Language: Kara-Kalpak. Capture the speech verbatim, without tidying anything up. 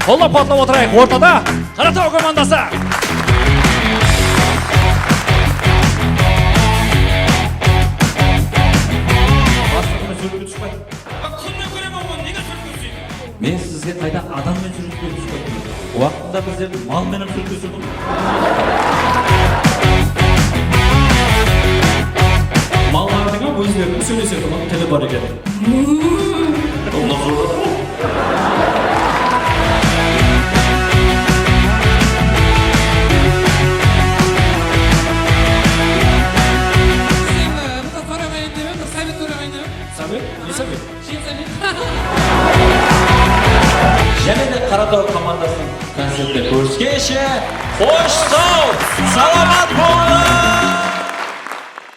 Qollap-quwatlap otırayıq. Ortada Qarataw komandası. Baslıqpenen súwretke túsip qayt. Kúnde kóremen, onı nege súwretke túseydi? Men sizge qayda adam menen súwretke túsip qayttım? Waqtında bizlerdi mal menen súwretke túsirdim. Mallardıń-aq ózleriniń sóylesetuǵın tili bar eken. Bunnan zorladı ǵo. Sen, e, bir de sorayın deme, bir sovet sorayın deme. Sovet? Ne sovet? Jel sovet. Jáne de Qarataw komandasınıń koncertinde kóriskenshe, xosh, saw, salama!